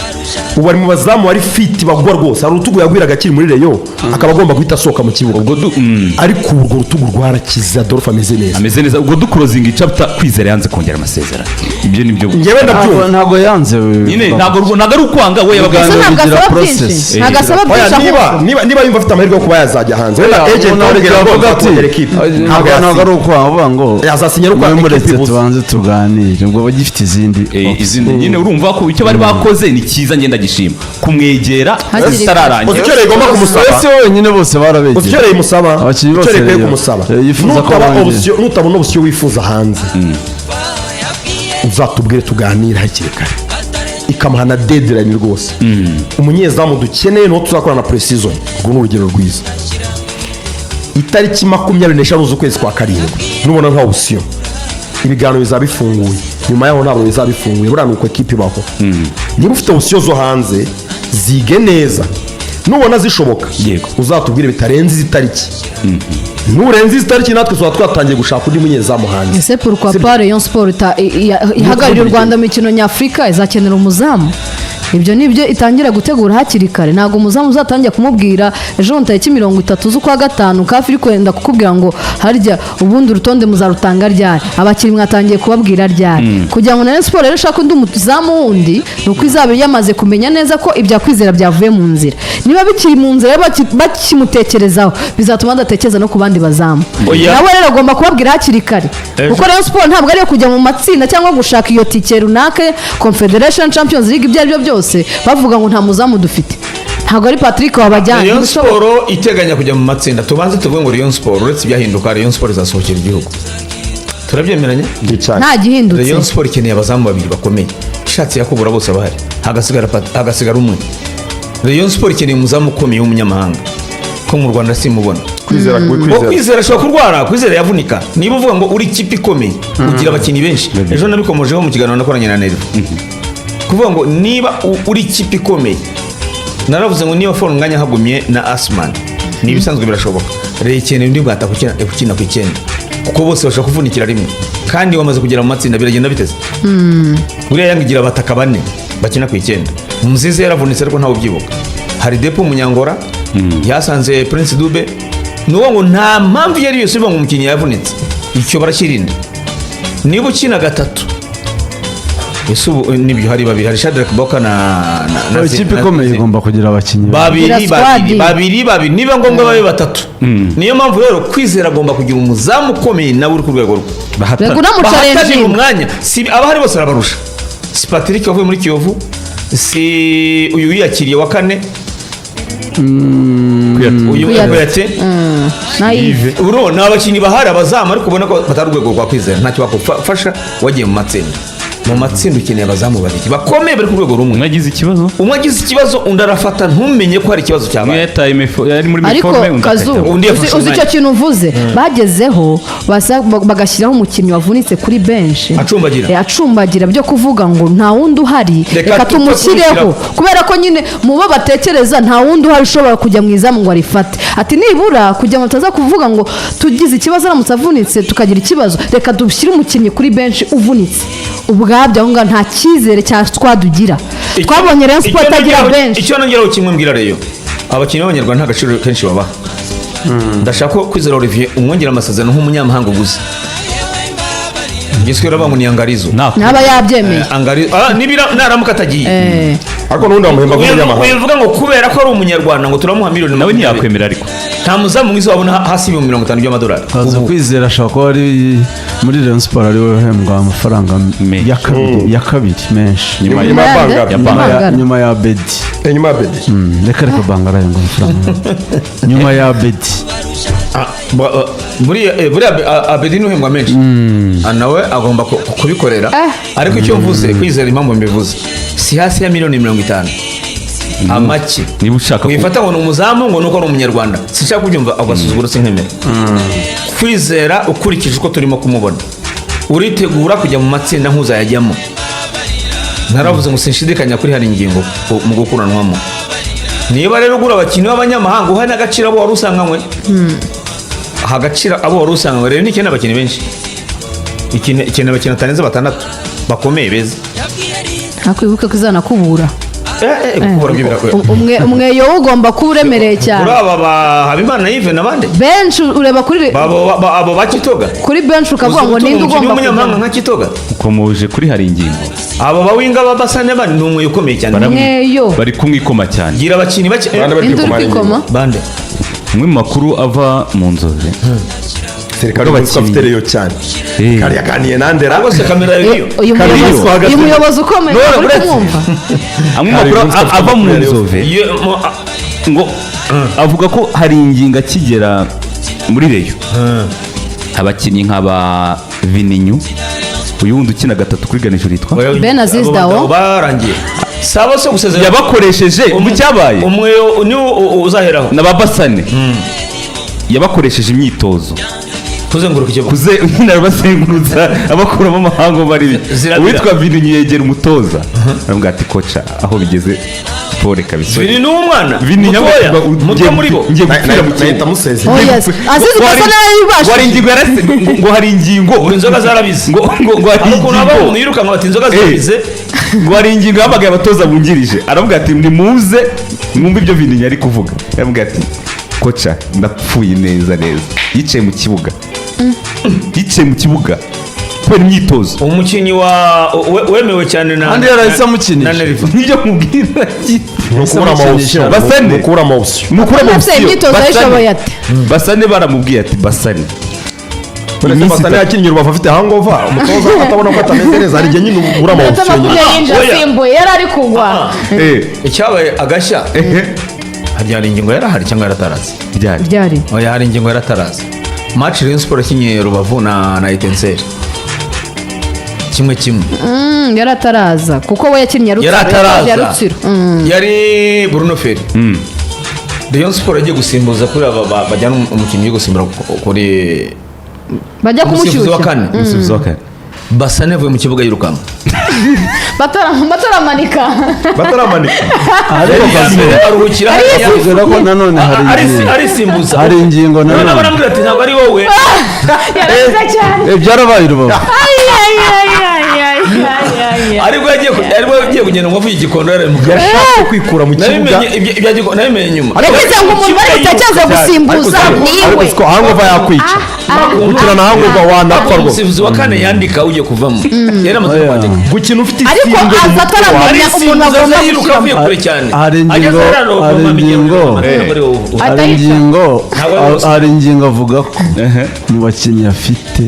Ubu ari mu bazamu wari fit bagwa rwose. Hari urutugu yagwiraga akiri muri Rayon, akaba agomba guhita asohoka mu kibuga, Ubwo du ariko ubu urwo rutugu rwarakize, Adolphe ameze neza. Ameze neza. Ubwo duclosinga chapter, Kwizera yanze kongera amasezerano, ibyo nibyo. Njyewe ndabyumva. Ntabwo yanze. Nyine ntabwo ari ukwanga, we yabaga Ese ntabwo bigira asaba process. byinshi, ntabwo asaba Oya, byinshi niba ahubwo. niba yumva afite amahirwe yo kuba yazajya hanze, wenda agent amubwira ngo avuga ati nzakongera ekipe, ntabwo ntabwo ari yasinya. ukwanga, avuga ngo Yazasinya ari uko mwe ekipe muretse ibuze. tubanze tuganire, ubwo bagifite izindi Izindi nyine urumva ko icyo bari bakoze ni cyiza, ngenda gishima kumwegera Hakiri kare. zitararangira. Uzi icyo Rayon igomba kumusaba? Ese wenyine bose Uzi icyo barabegera. Rayon imusaba? Abakinnyi Icyo bose Rayon ikwiye Rayon, kumusaba, yifuza ko nutaba bongera. nutabona option wifuza hanze, uzatubwire tuganire hakiri kare. Ikamuha na deadline rwose. Umunyezamu dukeneye niwo tuzakorana na pre-season. Urwo ni urugero rwiza. Itariki 25 z'ukwezi kwa karindwi, nubona nka option, ibiganiro bizaba bifunguye. Nyuma yaho ntabwo bizaba bifunguye. Buriya ni uko ekipi ibaho. Niba ufite option zo hanze, zige neza. Nubona zishoboka, uzatubwire bitarenze izi tariki. Nurenze izi tariki, natwe tuba twatangiye gushaka undi munyezamu hanze. Ese pourquoi pas Rayon Sport ihagarariye u Rwanda mu mikino nyafurika izakenera umuzamu? Ibyo ni byo itangira gutegura hakiri kare. Ntabwo umuzamu uzatangira kumubwira ejo bundi tariki 30 z'ukwa gatanu, CAF iri kwenda kukubwira ngo harya ubundi urutonde muzarutanga ryari, abakinnyi mwatangiye kubabwira ryari? Kugira ngo na Rayon Sport rero ishake undi muzamu wundi, ni uko izaba yamaze kumenya neza ko ibya Kwizera byavuye mu nzira. Niba bikiri mu nzira bakimutekerezaho, bizatuma badatekereza no ku bandi bazamu. Oya. Nawe rero agomba kubabwira hakiri kare, Ejo. kuko Rayon Sport ntabwo ariyo kujya mu matsinda cyangwa gushaka iyo tike runaka, Confederation Champions League, ibyo ari byo byose, bavuga ngo nta muzamu dufite. Ntabwo ari Patrick wabajyanye. Rayon Ntibishoboka. Sport iteganya kujya mu matsinda. Tubanze tuvuge ngo Rayon Sport, uretse ibyahinduka, Rayon Sport izasohokera igihugu, turabyemeranya? Cyane. Nta gihindutse. Rayon Sport ikeneye abazamu babiri bakomeye. Ishatse yakubura bose abahari, hagasigara umwe. Rayon Sport ikeneye umuzamu ukomeye w'umunyamahanga, ko mu Rwanda simubona. Kwizera. Ngo Kwizera. Kwizera ashobora kurwara, Kwizera yavunika. Niba uvuga ngo uri ikipe ikomeye, ugira abakinnyi benshi. Ejo nabikomojeho mu kiganiro nakoranye na Nervo, kuvuga ngo niba uri ikipe ikomeye, naravuze ngo niba Fall Umwanya hagumye na Asman, ni ibisanzwe, birashoboka. Rero ikeneye undi mwataka ukina ku icyenda, kuko bose bashobora kuvunikira rimwe, kandi wamaze kugera mu matsinda, biragenda biteze. Buriya Yanga igira abataka bane bakina ku icyenda. Muzize yaravunitse, ariko ntawe ubyibuka. Hari Depo Umunyangora yasanze Prince Dube. Ni ukuvuga ngo nta mpamvu iyo ari yose ivuga ngo umukinnyi yavunitse, icyo barakirinda. Niba ukina gatatu, ese ubu nibyo hari babiri, hari Shadrack Boka na Ikipe ikomeye igomba kugira abakinnyi babiri, Kugira squad. Babiri, babiri, babiri, niba ngombwa babe batatu. Niyo mpamvu rero Kwizera agomba kugira umuzamu ukomeye nawe uri ku rwego rwe, Bahatana. Reka bahatanira unamuchallenginga. umwanya. Si abahari bose arabarusha, si Patrick wavuye muri Kiyovu, si uyu wiyakiriye wa kane, uyu Kuyate. Kuyate. Na Yves. Uro ni abakinnyi bahari, abazamu, ariko ubona ko batari urwego rwa Kwizera. Ntacyo bakufasha wagiye mu matsinda. Mu matsinda ukeneye abazamu babiri bakomeye bari ku rwego rumwe. Umwe agize ikibazo, Umwe agize ikibazo, undi arafata, ntumenye ko hari ikibazo umwe cyabaye. yataye yari muri Ariko méforme, undi Kazu, akahita. Undi yafashe uzi icyo umwanya. kintu uvuze, bagezeho bagashyiraho umukinnyi wavunitse kuri benshi. Acumbagira. Acumbagira, byo kuvuga ngo nta wundi uhari, Reka reka tumushyireho, tumushyiraho. Kubera ko nyine mu bo batekereza nta wundi uhari ushobora kujya mu izamu ngo arifate. Ati nibura kugira ngo tutaza kuvuga ngo tugize ikibazo, aramutse avunitse tukagira ikibazo, reka dushyire umukinnyi kuri benshi uvunitse. Ubwabyo aho ngaho nta cyizere cya squad ugira. Twabonye Rayon Sport itagira benshi. Icyo nongeraho kimwe mbwira Rayon, abakinnyi b'Abanyarwanda nta gaciro kenshi babaha. Ndashaka ko Kwizera Olivier umwongera amasezerano nk'umunyamahanga uguze. Ngiswe uravuga ngo ni Angarizo. Ntaba yabyemeye. Angarizo, nibira naramuka atagiye, Ariko n'ubundi bamuhemba nk'umunyamahanga. Wivuga ngo kubera ko ari Umunyarwanda ngo turamuha miliyoni Nawe 20. ntiyakwemera ariko. Nta muzamu mwiza wabona hasi y'50,000 by'amadolari Kaza. Ubu. Kwizera ashobora kuba ari muri Rayon Sport ari we uhembwa amafaranga Menshi. ya kabiri menshi. Nyuma Nyuma ya Bangara. Ya Nyuma ya- Bangara. Nyuma ya Bedi. Nyuma ya Bedi. Reka reka, Bangara ahembwa amafaranga menshi. Nyuma ya Bedi. Buriya Abedi ni uhembwa menshi. Nawe agomba kubikorera. Ariko icyo mvuze, Kwizera, impamvu mbivuze, si hasi ya miliyoni 50 amake. Niba ushaka Wifata ngo ni umuzamu ngo nuko ari Umunyarwanda, sinshaka kubyumva agasuzuguro, sinkemera. Kwizera, ukurikije uko turimo kumubona, uritegura kujya mu matsinda nk'uzayajyamo. Naravuze ngo sinshidikanya kuri hari ingingo mu gukuranwamo. Niba rero ugura abakinnyi b'abanyamahanga, uha n'agaciro abo wari usanganywe, aha agaciro abo wari usanganywe. Rero ni ikeneye abakinnyi benshi, ikeneye abakinnyi batarenze batandatu bakomeye beza. Ntakwibuke ko izanakubura. Gukubura byo biragoye. Umweyo wo ugomba kuba uremereye cyane. Kuri aba ba Habimana Yves n'abandi, Benshi ureba kuri abo ba Kitoga, kuri benshi ukavuga ngo uzi ninde gutunga umukinnyi ugomba w'umunyamahanga kujya nka Kitoga? Ukomoje kuri hari ingingo. Abo bawinga ba Basane bandi, ni umweyo ukomeye cyane. Umweyo. Bari kumwikoma cyane. Gira abakinnyi bake. Bande bari Indi uri kwikoma hari kwikoma? ingingo. Bande? Amwe mu makuru ava mu Nzove, Serikali uzi ko afite Rayon cyane. Kari yaganiye nandera. Cyangwa se kamera yo Uyu Kariyo. muyobozi, uyu muyobozi ukomeye, None uri uretse- kumwumva. Amwe mu makuru Hari umunsi ava mu afite Nzove ngo avuga ko hari ingingo akigera muri Rayon, abakinnyi nka ba Vininyu Uyu wundi ukina gatatu kuri Ganijuru yitwa Ben Aziz Abo Dao. bagabo barangiye sabo se gusezera. Yabakoresheje mu cyabaye. Umwe niwo uzaheraho. Na ba Basane yabakoresheje imyitozo. Kuzenguruka ikibuga. Kuze nyine arabazengurutsa, abakuramo amahanga bari. Zirabira. Uwitwa Vini yegera umutoza, aramubwira ati: "Koca, aho bigeze, pole kabisa." Vini ni umwana Vini mutoya, nyamukuru. muto muri bo. Ngiye gupfira mu Nahita kibuga. musezera. Oh yes, Aziz Basane Ngo hari yarabibashije. ingingo yarase, ngo hari ingingo. Ngo inzoga zarabize. Ngo hari Hari ukuntu habaho ingingo. umuntu yirukanka bati inzoga zarabize. Ngo hari ingingo yahamagaye abatoza bungirije, aravuga ati: "Nimuze mwumve ibyo Vini yari kuvuga." Aravuga ati: "Koca, ndapfuye neza neza." Yicaye mu kibuga, yicaye mu kibuga kubera imyitozo. Umukinnyi wa wemewe cyane na Kandi yarahise amukinisha. na Nerva. Nibyo mubwira. Ni ukubura ama option. Basane. Ni ukubura ama option. Mukuru. None se imyitozo yayishoboye ate? Basane baramubwiye ati: "Basane, Uretse iminsi Basane itatu." yakinnye Rubavu afite hangover, umutoza atabona ko atameze neza. Hari igihe nyine ubura ama Iminota option nyine. 20 yinjiye Oya. asimbuye, yari ari kugwa. Icyabaye agashya, harya hari ingingo yarahari cyangwa yarataraze? Byari. Byari. Oya, hari ingingo yarataraze. Match Rayon Sport yakinye Rubavu na Etincelle, 1-1. Yari ataraza kuko we yakinnye ya Yari Rutsiro, ataraza. ya Rutsiro. Yari Bruno Ferry. Rayon Sport yagiye gusimbuza kuri aba bajyana umukinnyi ugiye gusimbura kuri Bajya umusifuzi wa kumushyushya. kane. Umusifuzi wa kane. Basane avuye mu kibuga yirukanka. Bataramanika. Bataramanika. Ariko Kazu, Aruhukira hariya. kwizera ko nanone hari ingingo. Arisimbuza. Hari ingingo Noneho nanone. baramubwira ati: "Ntabwo ari wowe." Yarakize cyane. Byarabaye i Rubavu. Ay, ay, ay, ay, ay, ay, ay, ay. Ariko yagiye kugenda ngo avuye igikondo yari mu Yashatse kwikura mu kibuga. Nabimenye ibya gikondo nabimenye nyuma. Yagize ngo umuntu bari butekereze gusimbuza Ariko niwe. siko hangover yakwica. Gukina na hangover wanapfa rwose. Umusifuzi wa kane yandika ugiye kuvamo, yari amaze Oya. kwandika. Gukina ufite Ariko isindwe mu aza mutwe wawe. ataramenya umuntu Arisimbuza agomba yiruka gushyiramo. avuye kure cyane. Hari ingingo- Ageze hariya, hari Roma ingingo. ntabwo ari wowe. Hari Atayisha. ingingo. Ntabwo ari bose. Hari ingingo avuga ko mu bakinnyi afite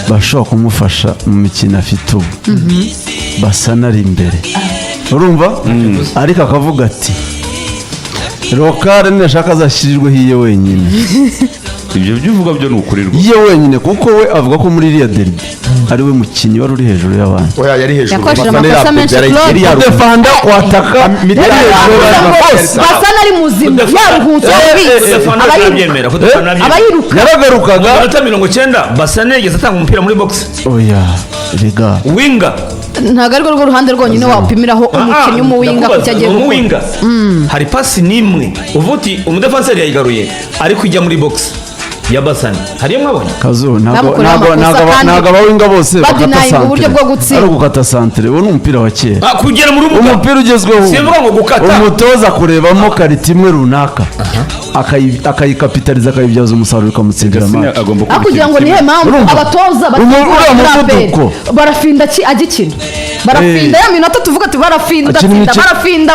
bashobora kumufasha mu mikino afite ubu, basa n'ari imbere, urumva, ariko akavuga ati rokare nashaka azashyirirweho iye wenyine. Ibyo by'uvuga byo ni ukuri rwose. Iye wenyine, kuko we avuga ko muri iriya derby ari we mukinnyi wari uri hejuru y'abandi. Oya, yari hejuru. Yakoresheje Basane amakosa yari menshi, yari Claude. yaruhutse. Defanda, kwataka, yari hejuru y'abandi bose. Basane ari muzima, yaruhutse, arabizi. Kudefanda Abayiruka. nabyemera, kudefanda nabyemera. Abayiruka. Yaragarukaga. Mu minota 90 Basane yigeze atanga umupira muri box? Oya rega. Winga. Ntabwo ari rwo ruhande rwonyine wapimiraho umukinnyi w'umuwinga ku cyo agiye gukora. Umuwinga, hari pasi n'imwe uvuga uti umudefanseri yayigaruye ariko ijya muri box ya Basane? Hariyo mwabonye? Kazu, ntabwo Bamukorera ntabwo amakosa ntabwo kandi ntabwo abawinga bose bakata badinayinga uburyo santere. bwo gutsinda. Ari ugukata santere, uwo ni umupira wa kera. Ah, kugera mu rubuga. Umupira ugezweho, Simvuga ngo gukata. umutoza kurebamo qualité imwe runaka, akayikapitaliza, akayibyaza umusaruro, ikamutsindira Gasine match. agomba Aho kugira ngo ikintu nihe kimwe. mpamvu Urumva? abatoza Uriya bategura muvuduko. APR barafinda ki agikina, barafinda ya minota tuvuga ati barafinda Akina udatsinda. Barafinda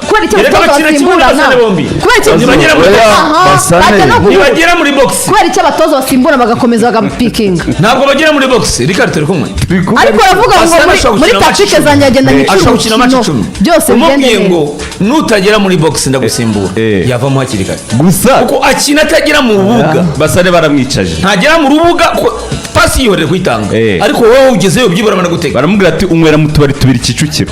kubera icyo Erega abatoza bakina kimwe na basimburana. Basane bombi. Kubera icyo Ntibagera muri Oya, Aha, Basane. bajya no guhura. Ntibagera muri box. Kubera icyo abatoza basimbura bagakomeza bagapikinga? Ntabwo bagera muri box, Ricard, turi kumwe. Ariko baravuga ngo Basane ashobora muri gukina match tactique 10. zanjye agenda nyicira Ashobora gukina match umukino 10. byose bigende Umubwiye neza. ngo nutagera muri box ndagusimbura, yavamo hakiri kare. Gusa Kuko akina atagera mu rubuga. Basane baramwicaje. Ntagera mu rubuga ko pasi yihorere kuyitanga. Ariko wowe ugezeyo byibura banagutega. Baramubwira ati: "Unywera mu tubari tubiri Kicukiro."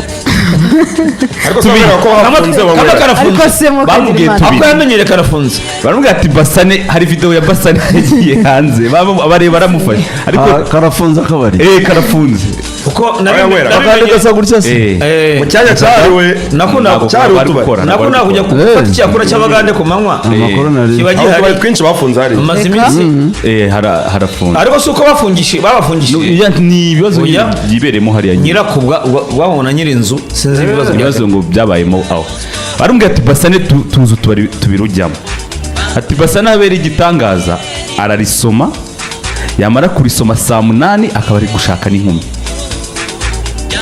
Ariko se kubera ko hafunze Kaba banywera. karafunze. Ariko se mukagira Bamubwiye Imana. tubiri. Ako yamenyereye karafunze. Baramubwira ati Basane, hari video ya Basane yagiye hanze, bareba baramufashe ariko. Ah, karafunze akabari. Eh, karafunze. Kuko Bayanywera. Akandi gasa gutya se? Eh. Mu cyanya cyahariwe Nakunda Ntabwo cyahariwe bari utubari. gukora, ntabwo nakunda bari kujya gukora. gufata icyakura cy'abagande ku manywa. Amakuru nari Kiba Aho utubari gihari. twinshi bafunze hari. Amaze Reka. iminsi. Eh, harafunze. Ariko si uko bafungishije, babafungishije. Ya, ni ibibazo Oya. nyine byibereyemo hariya nyine. Nyirakubwa wabona nyir'inzu, sinzi ibibazo. Ibibazo ngo byabayemo aho. Baramubwira ati: "Basane, tuzi utubari tubiri ujyamo." Ati: "Basane habera igitangaza, ararisoma, yamara kurisoma saa 8 akaba ari gushaka n'inkumi."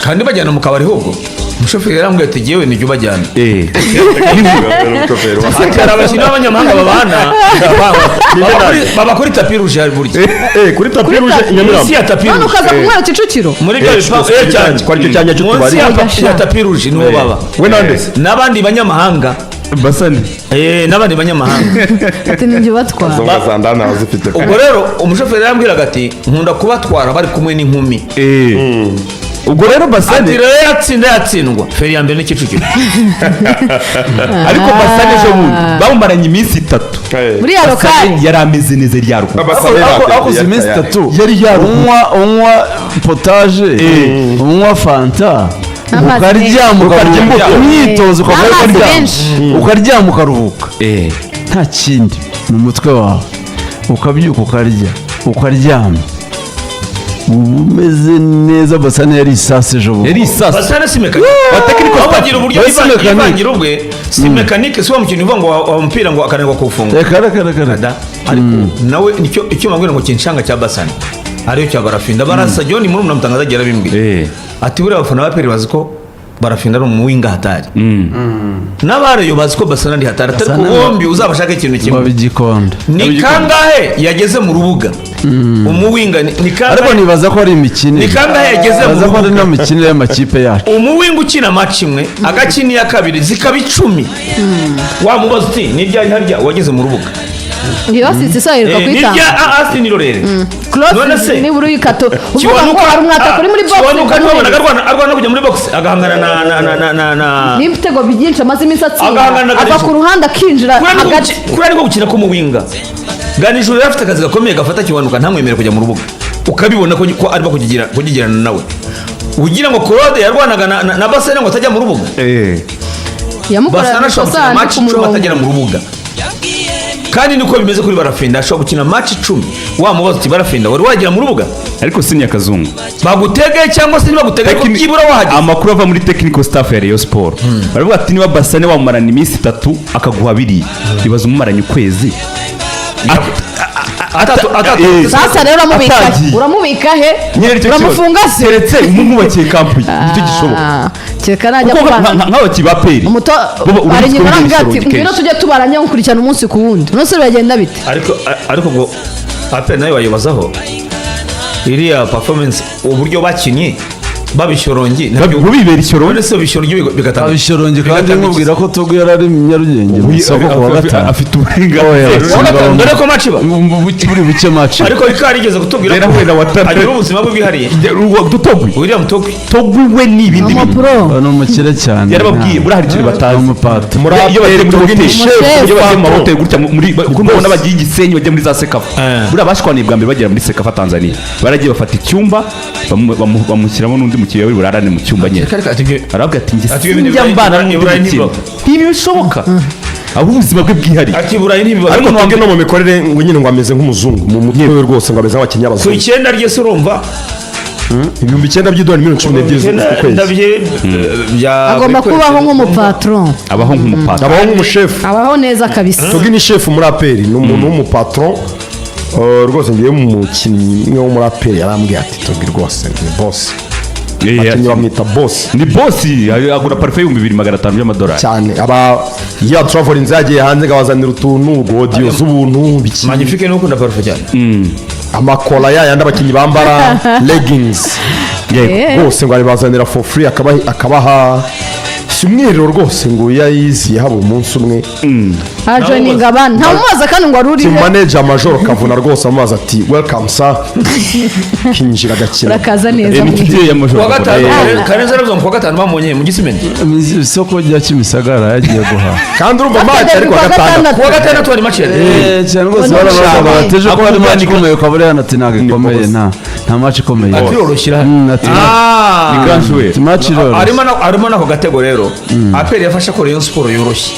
Kandi bajyana mu kabari, ahubwo umushoferi yarambwiye ati: "Jyewe nijya ubajyana." Ati: "Hari abakinnyi b'abanyamahanga babana, baba kuri tapis rouge burya." Kuri tapis rouge i Nyamirambo. Munsi ya tapis None rouge. ukaza kunywera Kicukiro? Muri bya bipangu cyane. Kwa aricyo cyanya Munsi cy'utubari. ya tapis rouge niho baba. We nande? N'abandi banyamahanga. Basane. N'abandi banyamahanga. Ati ninjye ubatwara. Zonga za ndani arazifite. Ubwo rero umushoferi yarambwiraga ati: "Nkunda kubatwara bari kumwe n'inkumi." Ubwo rero Ati Basane rero yatsinda, yatsindwa, feri ya mbere ni Kicukiro. Ariko Basane ejo bundi bamumaranye iminsi 3. Muri ya Basane local. yari ameze neza, yari yaruhutse. Akoze iminsi 3 Yari yaruhutse. Unywa potaje, unywa Fanta, N'amazi ukaryama, menshi. ukaruhuka, Ukarya imyitozo ukavayo, N'amazi ukaryama, menshi. ukaryama, ukaruhuka, nta kindi mu mutwe wawe, ukabyuka, ukarya, ukaryama, uba umeze neza. Basane yari isasi ejo bundi. Yari isasi. Basane si mécanique. Ba technical Aho staff. bagira uburyo Ba si mécanique. yivangira ubwe, si mécanique, si wa mukinnyi uvuga ngo wa mupira ngo akananirwa kuwufunga. Reka, reka, reka, reka. Da, ariko nawe nicyo icyo mbabwira ngo kinshanga cya Basane ariyo cya Barafinda Barasa John muri mutangaza agira bimbwira ati: "Buriya abafana ba APR bazi ko Barafinda ari umuwinga hatari, n'abareyo bazi ko Basane ari hatari, atari ku Basane bombi uzabashaka ikintu kimwe." Waba igikondo. Ni kangahe yageze mu rubuga umuwinga ni Ariko kangahe? nibaza ko ari imikinire. Ni kangahe yageze mu Nibaza ko ari rubuga? n'imikinire y'amakipe yacu. Umuwinga ukina match imwe, agakina iya kabiri, zikaba 10, wamubaza uti: "Ni ryari harya wageze mu rubuga?" Ntibasitse isahirirwa Ni kuyitanga. rya asi nirorere. None se Close nibura uyikato uvuga ngo hari umwataka uri muri box. Kiwanuka ntiwabonaga arwana kujya muri box, agahangana na N'ibitego byinshi amaze iminsi atsinda, Agahangana na ava Ganijuru. ku ruhande akinjira Kuriya niko hagati. Kuriya niko gukina k'umuwinga. Ganijuru yari afite akazi gakomeye gafata Kiwanuka ntamwemere kujya mu rubuga, ukabibona ko arimo kugigirana nawe, ugira ngo Claude yarwanaga na Basane ngo atajya mu rubuga. Yamukorera Basane ashobora ikosa gukina handi match ku 10 murongo. atagera mu rubuga, kandi niko bimeze kuri Barafinda, ashobora gukina match 10, wamubaza uti: "Barafinda, wari wagera mu rubuga?" Ariko si Nyakazungu. Bagutege cyangwa se ntibagutege, ariko byibura wahageze. Amakuru ava muri technical staff ya Rayon Sport, baravuga ati: "Niba Basane wamumarana iminsi 3 akaguha biriya, ibaze umumaranye ukwezi." Atatu atatu. Sasa rero uramubika he? Atagiye. Uramubika he? Nyine nicyo kibazo. Uramufunga se? Keretse mwubakiye camp ye, nicyo gishoboka. Ah, kereka najya Kuko kubana nk'abakinnyi ba APR umuto bo hari uretse ingingo ko arambwira bigera ati: Shyorongi "Ngwino kenshi. tujye tubaranya nkukurikirana umunsi ku wundi." None se biragenda bite? Ariko ngo APR nayo bayibazaho iriya performance, uburyo bakinnye babishyorongi. Bo bibera Ishyorongi. None se babishyorongi bigatanga Abishorongi kandi bigatanga nkubwira ko Togo yari ari mu Nyarugenge mu isoko ku wa gatanu. Afite Oya, uburenganzira. Kuwa gatanu, dore ko match iba. Buri buke match. Ariko Rikari yigeze kutubwira Rero ko wenda agira ubuzima bwe bwihariye. Togwi. William Togwi. Togwi we ni ibindi bintu. Amapuro. Ni umukire cyane. Yarababwiye, buriya hari ikintu batazi. Ni umupato. Muri Iyo bagiye muri APR hoteli, Umushefu. iyo bagiye mu mahoteli gutya, muri kuko ubona bagiye i Gisenyi, bajya muri za CECAFA. Buriya bashwaniye bwa mbere bagera muri CECAFA Tanzania, baragiye bafata icyumba, bamushyiramo n'undi mukiriya wari burarane mu cyumba nyine. Reka, ati Arababwira ati: "Njye Ati, ibyo bintu sinjya mbana n'undi Iburayi mukiriya." ntibibaho. Ntibishoboka, aho ubuzima bwe bwihariye. Ati: "Burayi ntibibaho." Ariko twebwe no mu mikorere ngo nyine ngo ameze nk'umuzungu mu mutwe we rwose, ngo ameze nk'abakinnyi Ku b'abazungu. 9 rye se urumva? 9000 by'idolari, miliyoni 12 ku kwezi. Ndabye bya Agomba buri kwezi. kubaho nk'umupatron. Abaho nk'umupatron. Abaho nk'umushefu. Abaho neza kabisa. Togi ni shefu muri APR, ni umuntu w'umupatron. Rwose ngewe umukinnyi umwe wo muri APR yarambwiye ati: "Togi rwose ni boss." Abakinnyi bamwita boss. Ni boss, agura parufe 2500 by'amadolari. Cyane, aba ya traveling, yagiye hanze ngo abazanira utuntu, godiyo z'ubuntu, biki. Magnifique ni ukunda parufe cyane. Amakora ya yandi abakinnyi bambara, leggings. Rwose ngo aribazanira for free, akabaha si umwiherero rwose, ngo yayiziye haba umunsi umwe. Ajoininga abandi, nta mubaza kandi ngo arurire. Team manager Major Kavuna rwose amubaza ati: "Welcome sir," kinjira agakina. Urakaza neza. Ni inshuti ya Major. Kuwa gatanu Karenzi aravuga ngo kuwa gatanu bamubonye mu Gisimenti. Mu isoko rya Kimisagara yagiye guhaha. Kandi urumva match ariko Kuwa gatandatu. gatandatu. Kuwa gatandatu hari match ya Cyane rwose. Ubona Barabaza ushaje. bateje ko hari match Akubwanika. ikomeye, ukaba uri hano ati: "Ntabwo ikomeye, nta match ikomeye." Ati: "Iroroshye irahari." Ati Ah. Ni grand joueur. ati match iroroshye. Harimo n'ako gatego rero APR yafashe ko Rayon Sport yoroshye,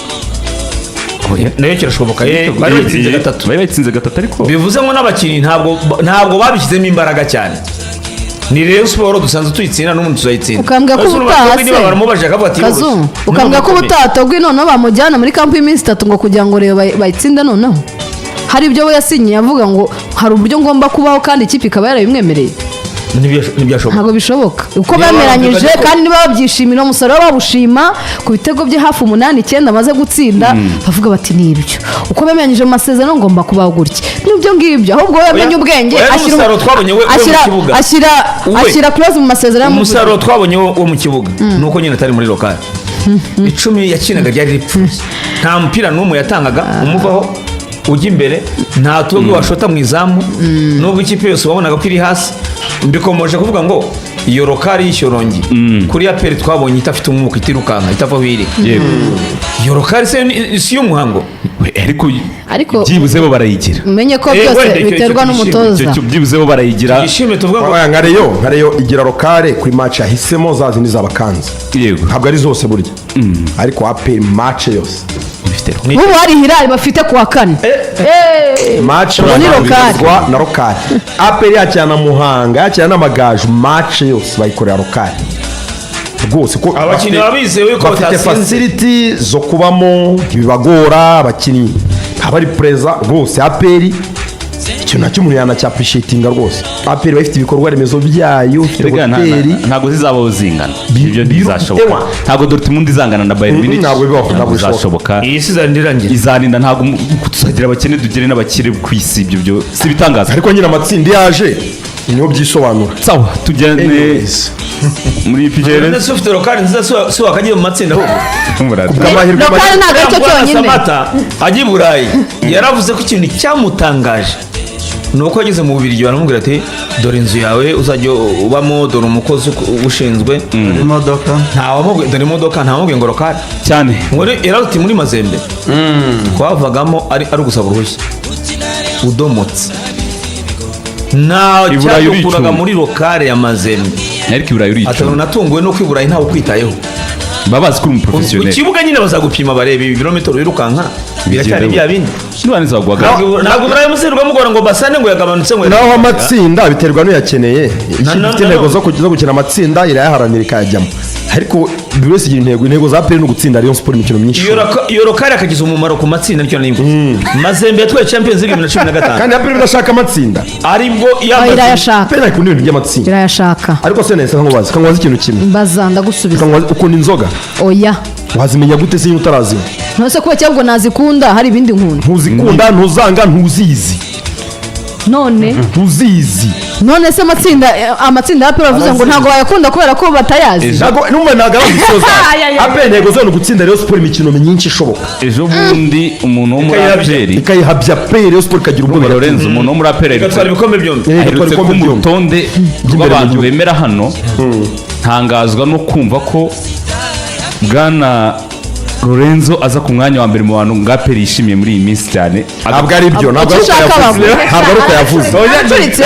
nayo kirashoboka. Bari bayitsinze gatatu. Bari bayitsinze gatatu ariko. Bivuze ngo n'abakinnyi ntabwo babishyizemo imbaraga cyane, ni Rayon Sport dusanzwe tuyitsinda, n'ubundi tuzayitsinda. Ukambwira ko Ese urumva ubutaha Togui niba se baramubajije akavuga ati: Kazungu, "Iroroshye." ukambwira ko N'ubundi ubutaha Togui noneho bamujyana muri camp y'iminsi 3 ngo kugira ngo reba bayitsinde, noneho hari ibyo we yasinyiye avuga ngo hari uburyo ngomba kubaho, kandi ikipe ikaba yarabimwemereye. Ntibyashoboka. Ntabwo bishoboka uko Niba bemeranyije. bavuga ko- Kandi niba babyishimira, umusaruro bawushima ku bitego bye hafi 8, 9 amaze gutsinda, bavuga bati: "Ni ibyo uko bemeranyije mu masezerano, ngomba kubaho gutya." N'ibyo ngibyo ahubwo we yamenye ubwenge. Oya, n'umusaruro twabonye we mu kibuga. Ashyira We. ashyira clause mu masezerano. Umusaruro twabonye wo mu kibuga ni uko nyine atari muri local. Icumi yakinaga ryari ripfuye, nta mupira n'umwe yatangaga umuvaho ujya imbere, nta tubwo washota mu izamu, nubwo ikipe yose wabonaga ko iri hasi. Mbikomoje kuvuga ngo iyo rokari y'Ishyorongi kuri APR twabonye idafite umwuka, itirukanka, itava aho iri. Iyo rokari se si iy'umuhango? We, ariko Ariko byibuze bo barayigira. Umenye ko Eh, byose wenda icyo biterwa tuyishime. n'umutoza. Icyo byibuze bo barayigira. Twishime tuvuga ngo Oya, nka Rayon igira rokare kuri match yahisemo, za zindi zabakanze. Ntabwo ari zose burya, ariko APR match yose Ifite Nk'ubu hari Hilal bafite kuwa kane. Eh, match ubwo ni rokare. bayikorerwa na rokare. APR yakira na Muhanga, yakira n'Amagaju, match yose bayikorera rokare rwose ko Abakinnyi baba bizewe ko bafite batasinze. facility zo kubamo, ntibibagora, abakinnyi aba ari pereza rwose. APR icyo nacyo umuntu yanacyappreciatinga rwose. APR bafite ibikorwa remezo byayo, ifite Erega hoteli. ntabwo zizabaho zingana, ibyo ntibizashoboka. Ewa. Ntabwo Dortmund izangana na Bayern Munich. Ntabwo bibaho, ntabwo bizashoboka. Iyi si izarinda irangira. Izarinda, ntabwo tuzagira abakene dugere n'abakire ku isi, ibyo byo si ibitangaza. Ariko nyine amatsinda yaje niho byisobanura. Sawa, tujyane Anyways. muri PGR. None se ufite rokari nziza si wakagiye mu matsinda ahubwo? Kubw'amahirwe Rokari make. ntabwo aricyo Bwana cyonyine. Samata ajya i Burayi yaravuze ko ikintu cyamutangaje ni uko yageze mu Bubiligi baramubwira ati: "Dore inzu yawe uzajya ubamo, dore umukozi ushinzwe." Imodoka. Ntawamubwiye dore imodoka, ntawamubwiye ngo rokari. Cyane. Ngo yaravuze ati: "Muri Mazembe twavagamo ari ugusaba uruhushya udomotse, nta I Burayi cyadukuraga uricunga. muri rokare ya Mazembe." Ariko i Burayi Ati uricunga. "Natunguwe nuko i Burayi ntawe ukwitayeho." Baba bazi ko uri Ku umuprofesiyoneri. kibuga nyine bazagupima barebe ibirometero wirukanka biracyari bya bindi. Niba nizaguhaga. Ntabwo Burayi musirwa mugora ngo basane ngo yagabanutse ngo Naho amatsinda biterwa n'uyakeneye. Na- Ifite intego zo gukina amatsinda, irayaharanira ikayajyamo, ariko buri wese igira intego. Intego za APR ni ugutsinda Rayon Sport imikino myinshi. Iyo rokari akagize umumaro ku matsinda, nicyo nari mvuze. Mazembe yatwaye Champions League 2015. Kandi APR idashaka amatsinda. Aribwo Oh, yamaze irayashaka. APR ntabwo ibintu by'amatsinda. Irayashaka. Ariko se nahise kankubaza ikintu kimwe. Mbaza ndagusubiza. Kankubaze, ukunda inzoga? Oya. Wazimenya gute se iyo utarazinywa? Ntose kuba cyangwa nazikunda, hari ibindi nkunda. Ntuzikunda, ntuzanga, ntuzizi. None Ntuzizi. None se amatsinda ya APR bavuze ngo ntabwo bayakunda kubera ko batayazi? Ntabwo numva, ntabwo ari umusoza. Ay, ay, ay. APR intego zo ni ugutsinda Rayon Sport imikino myinshi ishoboka. Ejo bundi umuntu wo muri Ikayihabya. APR Ikayihabya pe, Rayon Sport ikagira ubwoba. Lorenzo, umuntu wo muri APR igatwara ibikombe byombi. Eh, igatwara aherutse ko ibikombe mu byombi. rutonde By'imbere mu rw'abantu gihugu. bemera hano, ntangazwa no kumva ko bwana Lorenzo aza ku mwanya wa mbere mu bantu nga APR yishimiye muri iyi minsi cyane. Ntabwo ari byo, ntabwo ari Icyo uko ushaka yavuze. bavuga. Ntabwo ari uko yavuze. Aracuritse.